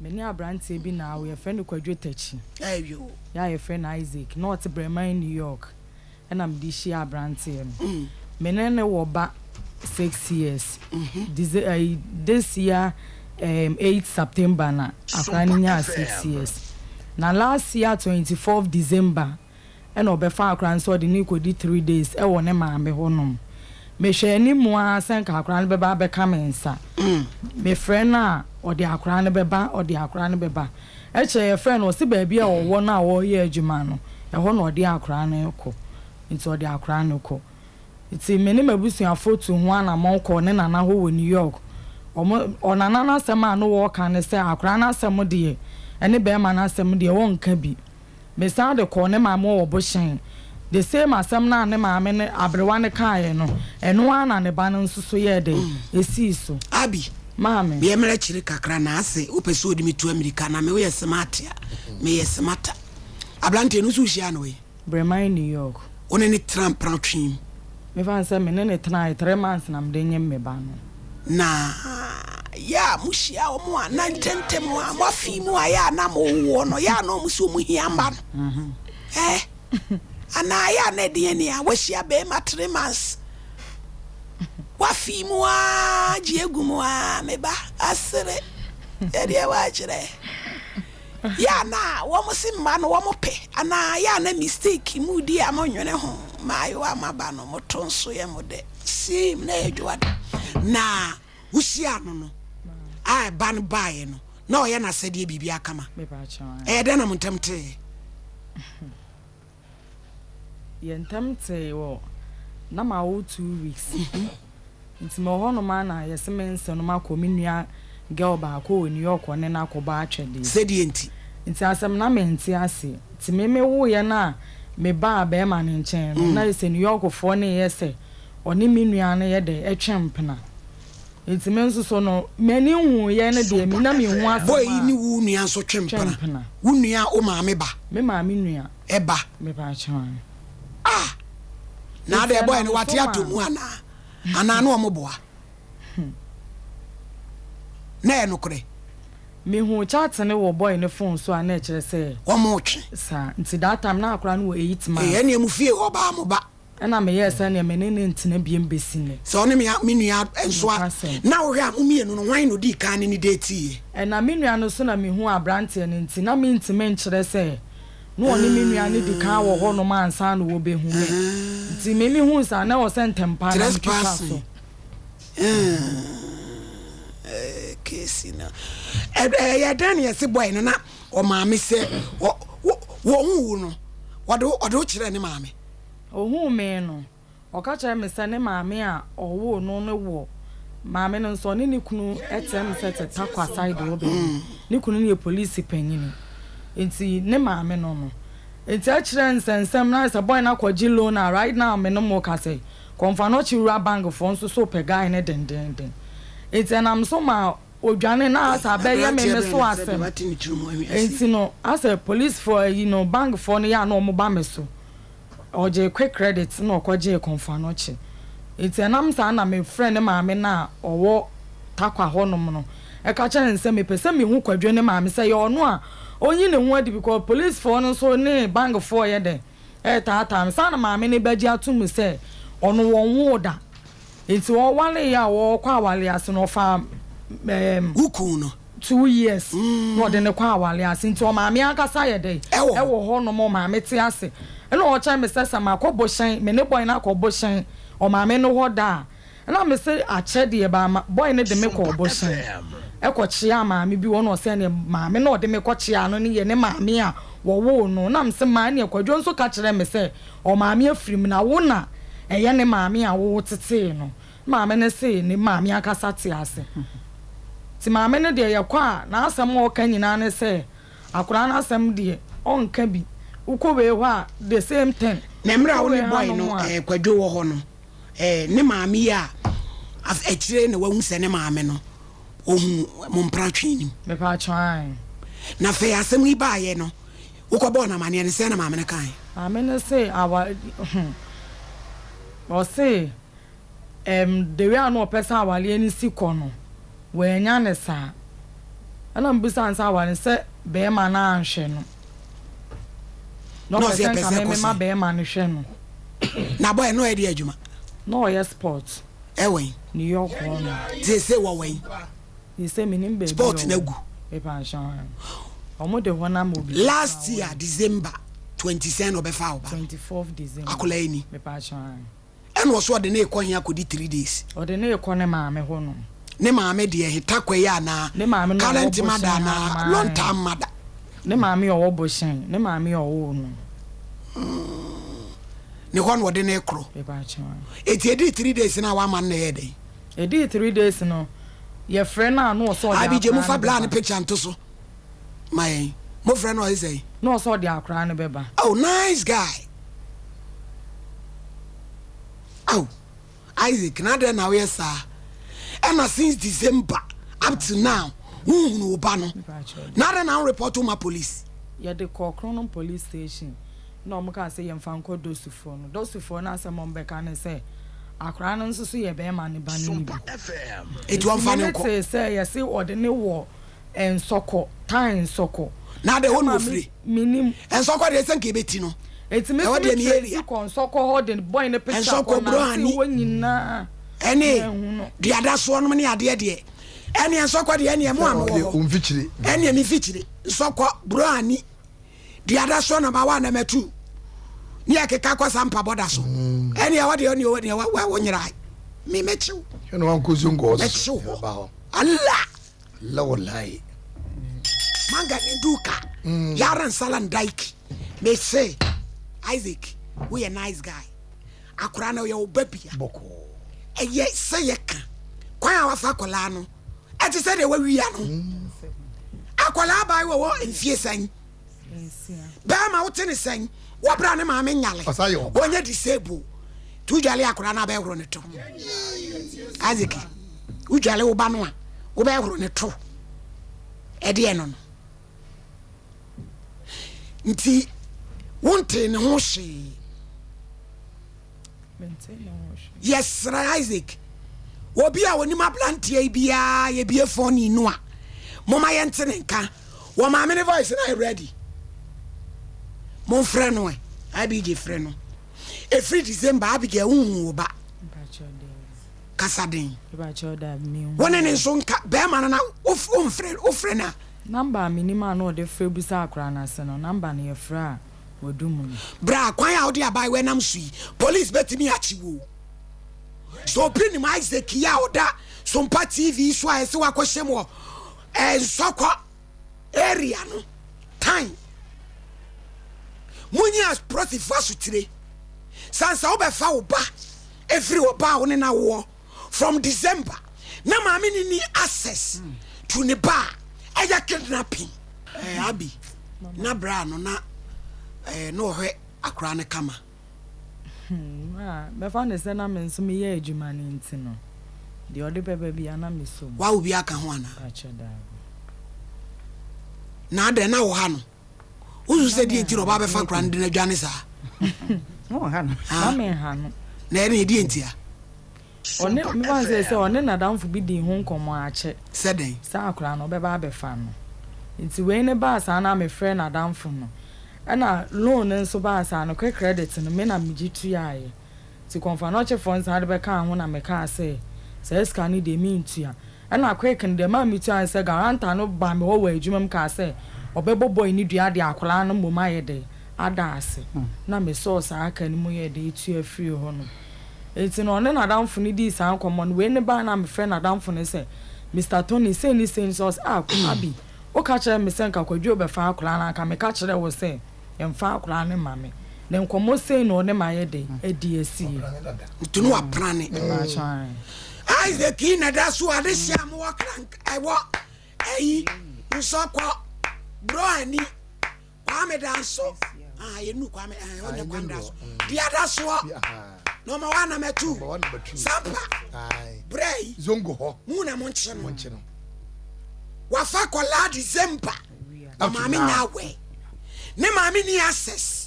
Me ne abranteɛ bi na awo, yɛfrɛ no Kwadwo Takyi. Ɛyoo. Yɛ a yɛfrɛ no Isaac. Na ɔte Breman, New York. Ɛna mede hyia abranteɛ no. Me ne no wɔ ba 6 years. Dece ɛyi this year 8 September na akwadaa no nyaa 6 years. Na last year 24th December ɛna ɔbɛfa akwadaa no sɛ ɔde no rekɔdi 3 days ɛwɔ ne maame hɔnom. Mehwɛ anim ara sɛ nka akwadaa no bɛba abɛka me nsa. Mefrɛ no a, ɔde akwadaa no bɛba, ɔde akwadaa no bɛba. Ɛkyɛ yɛfrɛ no, ɔse baabi a ɔwɔ no a ɔreyɛ adwuma no, ɛhɔ na ɔde akwadaa no rekɔ. Nti ɔde akwadaa no kɔ. Nti me ne m'abusuafoɔ tu ho anammɔn kɔɔ ne nana hɔ wɔ New York. Ɔmo ɔnana n'asɛm a no wɔreka ne sɛ akwadaa n'asɛm deɛ ɛne bɛrima n'asɛm deɛ wɔnka bi. Mesan de kɔɔ ne maame wɔ Bohyɛn. The same asɛm no a ne maame ne aberewa no kaeɛ no, ɛno ara na ne ba no nso so yɛɛ dɛ esii so. Abi, Maame. Meɛ mmerɛ kyere kakra na ase wopɛ sɛ ɔde me tu amirika na me woyɛ smart a meyɛ smarter. Aberanteɛ no nso wohyia no wei? Breman, New York. Wo ne ne tena mpena twe mu? Mefa no sɛ me ne ne tenaeɛ 3 months na mede nyem me ba no. Na yɛ a mohyia wɔn a na ntɛmntɛm a moafi mu a yɛ a na mowoɔ no, yɛ a na wɔn sɛ wɔn hia mma no ɛ anaa yɛ a na ɛdeɛ ni a wahyia bɛrima 3 months wafi mu a gye egu mu a me ba asere yɛdeɛ wakyerɛ yɛ a na wɔn se mma no wɔn pɛ anaa yɛ a na mistake mu di a mo nwene ho maayewa maba no mo to nso yɛ mo dɛ sim na yɛ dwoada na wohyia no a ɛba no baeɛ no na ɔyɛ n'asɛdeɛ biribi akama. Mepa kyɛw. Ɛyɛ dɛn na mo ntam tee? Yɛn ntam tee wɔ na ma wo 2 weeks. Nti mewɔ hɔnom a na yɛsɛ me nse no makɔ me nua girl baako wɔ New York, ɔne no akɔbɔ atwɛdeɛ. Sɛdeɛ nti? Nti asɛm na mente ase. Nti me mewoeɛ no a mebaa bɛrima no nkyɛn no, na yɛ sɛ New Yorkfoɔ ne yɛ sɛ ɔne me nua no yɛ dɛ ɛtwe mpena. Nti me nso so no m'ani huiɛ no deɛ me na mehu asɛm boy yi a ne wo nua nso twe twe mpena? Mpena. Wo nua, wo maame ba? Me maame nua. Ɛba. Mepa kyɛw. Ah, na Nti adɛ boy no ɛnam wate so ato ma mu anaa na ɔmo boa na ɛyɛ nokorɛ? Mehu chat ne wɔ boy ne phone so a na ɛkyerɛ sɛ ɔmo twe. Saa nti that time na akora no wɔ 8 months. Ɛyɛ nea mu fie hɔ baa mo ba. Ɛna meyɛɛ sɛ nea me ne ne ntena biem bɛsi nnɛ. Sɛ ɔne me nua nso a Nokwasɛm. Na wohwɛ a mo mmienu no, hwan na odii kan ne ne dateeɛ? Ɛna me nua no so na mehu aberanteɛ no, nti na mentumi nkyerɛ sɛ na ɔne me nua no di kan wɔ hɔnom ansa na wɔbɛhu me. Nti me mehu saa na ɛwɔ sɛ ntɛmpa na metwitwa Trespassing. So. Kesi no ɛyɛ dɛn na yɛse boy no na ɔmaame sɛ wɔhu wo no ɔde wo kyerɛ ne maame? Ohuu me no, ɔka kyerɛ me sɛ ne maame a ɔwoo no no wɔ maame no nso ɔne ne kunu ɛtɛ me sɛ te Tarkwa side hɔ baabi. Ne kunu no yɛ polisi panyini, nti ne maame no nti ɛkyerɛ nsɛnsɛm na sɛ boy no akɔgye loan a right now me no mo ka sɛ Komfo Anokye Rural Bank foɔ nso so pɛ guy ne dendenden, nti ɛnam so ma odwane na asa abɛyɛ me me so asɛm. Nti no asɛ policefoɔ ayi no, bankfoɔ no yɛ a na wɔn ba me so. Ɔgye quick credit na ɔkɔgye Komfo Anokye, nti ɛnam saa na mefrɛ ne maame no a ɔwɔ Tarkwa hɔnom no, ɛka kyerɛ ne sɛ mepɛ sɛ mehu Kwadwo ne maame sɛ yɛ ɔno a ɔnyi ne ho adi, because policefoɔ no nso ne bankfoɔ yɛ dɛ ɛretaataa me saa. Na maame no bɛgye ato mu sɛ ɔno wɔn woo da, nti ɔwale yɛ a wɔkɔ awale ase no ɔfa Wukun no 2 years na ɔde ne kɔ awale ase, nti ɔmaame ankasa yɛ dɛ Ɛwɔ hɔ. Ɛwɔ hɔ nom ɔmaame te ase, ɛna ɔkyerɛ me sɛ makɔ bohyɛn, me ne boy no akɔ bohyɛn ɔmaame no hɔ da a, ɛna me sɛ akyɛ deɛ ba ma boy no de me kɔ bohyɛn ɛkɔ kyea maame bi wɔ na ɔsɛ ne maame na ɔde me kɔ kyea no ne yɛ ne maame a wɔwoo no. Na me sɛ maa ne Kwadwo nso ka kyerɛ me sɛ ɔmaame afiri mu na wo na ɛyɛ ne maame a wɔwɔ tetee no. Maame no se ne maame ankasa te ase, nti maame no deɛ yɛkɔ a n'asɛm a ɔka nyinaa ne sɛ akwadaa n'asɛm deɛ ɔnka bi. Wokɔ wei hɔ a, the same thing. Na mmerɛ a wo ne Wokɔ wei boy no hanom a- Kwadwo wɔ hɔ no, ne maame yi a akyire na wahu sɛ ne maame no ɔhu mo mpratwe nim? Mepa atwan. Na afei asɛm yi baayɛ no, wokɔbɔɔ no amanneɛ no, sɛn na maame no kae? Maame no se awa ɔse the way a na ɔpɛ sɛ awareɛ no si kɔ no, wɔanya ne saa. Ɛna mebisa no sɛ aware no sɛ bɛɛma no anhwɛ no. Na ɔpɛ sɛ nka me mema bɛɛma no hwɛ no. Na boy no ɔyɛ deɛ adwuma? Na ɔyɛ sport. Ɛwɔ he? New York hɔ nom. Seesei wɔwɔ he? Seesei menim baabi a Sport no agu. Mepa nhyɛ Ɔmo de hɔ no ama obi. Last year December 20 sɛn na ɔbɛfaa wo ba no? 24th December. Akwadaa yi ni. Mepa nhyɛ. Ɛna ɔso ɔde no rekɔ he akɔdi 3 days? Ɔde no rekɔ ne maame hɔ nom. Ne maame deɛ he, Tarkwa yi anaa? Ne maame no a ɔwɔ Current Bohyɛn mother ha anaa nom long ae. term mother? Ne maame a ɔwɔ Bohyɛn, ne maame a ɔwoo no. Ne hɔ na ɔde no rekorɔ. Mepa kyɛw. Eti edii 3 days no a wama no na ɛyɛɛ dɛn? Edii 3 days no, yɛfrɛ no a na ɔsɛ ɔde Abigye akwadaa mofa no bra ne bɛba. picture nto so ma yɛn. Mofrɛ no ɔse sɛn? Na ɔsɛ ɔde akwadaa no bɛba. Oh nice guy. Oh Isaac na adɛn na woyɛ saa? Ɛna since December up to now wonhunu wo ba no. Mepa kyɛw. Na adɛn na wo report ma police? Yɛde kɔɔ Kronom police station na ɔmo kaa sɛ yɛmfa nkɔ Dosufoɔ no. Dosufoɔ no asɛm a ɔmo bɛka ne sɛ akwadaa no nso so yɛ bɛrima ne ba no ne bi. Eti ɔmfa Nti ne me nkɔ. tee sɛ yɛse ɔde ne wɔ Nsɔkɔ, tan Nsɔkɔ. Na adɛn hɔ na Ɛma ofire? me menim. Nsɔkɔ deɛ sɛ nka ebɛti no. Eti me Ɛhɔ so deɛ me ne trace area. kɔ Nsɔkɔ hɔ de boy ne picture Nsɔkɔ kɔ nante Burohani. hɔ nyinaa. Ɛne Na ehu no. duada soɔ nom ne adeɛ deɛ. Ɛneɛ Nsɔkɔ deɛ ɛneɛ mo a mowɔ hɔ. Mfikyire. Ɛneɛ me mfikyire. Nsɔkɔ Burohani duada soɔ number 1, number 2. Ne yɛ keka kɔ Sampa bɔda so. Ɛneɛ ɛhɔ deɛ ɛneɛ ɛneɛ wɔ wɔ nyerae. Me mɛkyew. Hwɛ na wankɔ zongo hɔ so. Mɛkyew hɔ. Ɛba hɔ. Allah. Lawolai. Manga ne duka. Yaran salan daiki. Me se Isaac, woyɛ nice guy. Akora no yɛ wo ba bia. Bɔkɔɔ. Ɛyɛ sɛ yɛka kwan a wafa akwadaa no ɛte sɛ deɛ wawia no. Akwadaa baa wɔ wɔ mfie sɛn? 6. Bɛrima wote ne sɛn? Wɔbra ne maame nyale. Ɔsa yɛ ɔba. Wɔnyɛ disable. Nti wodwale akwadaa no abɛhoro ne to. Isaac, wodwale wo ba no a wobɛhoro ne to. Ɛdeɛ no. Nti wonte ne ho hwee. Mente ne ho hwee. Yɛsrɛ Isaac, obi a onim aberanteɛ yi biara, yɛbie phone yi no a, moma yɛnte ne nka. Wɔ maame ne voice na yɛ ready. Momfrɛ no ɛ. IBJ frɛ no. Ɛfiri December, Abigail, wonhu wo ba. Mepa kyɛw daabi. Kasa den. Mepa kyɛw daabi menhu. Wo ne ne nso nka bɛrima no na womfrɛ, wofrɛ no a. Number a menim a na ɔde frɛ bisa akwadaa no ase no, number no yɛfrɛ a wadum no. Bra kwan a wode abaayewa nam so yi, police bɛtumi akye wo. Sɛ obi nim Isaac yi a ɔda Sompa TV so a ɛsɛ wakɔhyɛ mu wɔ Nsɔkɔ area no tan. Munyi apolisifoɔ asotire. Sansa wobɛfa wo ba ɛfiri ɔba a wo ne no awoɔ from December na maame ne ni access to ne ba a ɛyɛ kidnapping. Abi na bra no na na ɔhwɛ akora no kama. Ah, bɛfa ne sɛ na me nso meyɛ adwuma no nti no, deɛ ɔde bɛba bia na mesɔ mu. Wawo bi aka ho anaa? Pakyɛ daabi. Na adɛn na wo ha no? Wosu sɛ deɛ nti na ɔba bɛfa akora no de no adwane saa? Wɔn ha no. Na menha no. Na ɛne ɛdeɛ nti a? Ɔne mefa sɛ ɔne n'adamfo bi di ho nkɔmmɔ akyɛ. Sɛ dɛn? Sɛ akwaraa no ɔbɛba abɛfa no. Nti wei ne baa saa na mefrɛ n'adamfo no. Ɛna loan no nso baa saa no, quick credit no me na megye tuaeɛ. Nti kɔmfanɔkyefoɔ nsa de bɛkaa ho na mekaa sɛ saa sika no deɛ mentua. Ɛna quick no deɛ maa metua ne sɛ guarantor no baa me hɔ wɔ adwuma mu kaa sɛ ɔbɛbɔ boy no dua de akwaraa no mmom ayɛ dɛ ada ase. Na mesɔɔ saa aka no mu yɛ dɛ tua firi hɔ no. Nti no ɔne n'adamfo no dii saa nkɔmmɔ no. Wei ne baa na mefrɛ n'adamfo no sɛ Mr Tony sei ne sei nso ɔsɛ, ah, Abi, woka kyerɛ me sɛ nka Kwadwo bɛfa akwaraa no, anka meka kyerɛ wo sɛ mfa akwaraa no ma me. Na nkɔmmɔ sei na ɔne ma yɛ de adi asie. Nti no waprane. Isaac yi na da so ade hyɛ a mowɔ krank ɛwɔ ɛyi Nsɔkɔ Broani Kwame Danso, ah, yɛnu Kwame, ɔnyɛ Kwame Danso duada soɔ number 1, number 2, Sampa brɛ yi. Zongo hɔ. Mu na monkye no. Monkye no. Wafa kɔlaa December na maame nya awɛ ne maame ni access.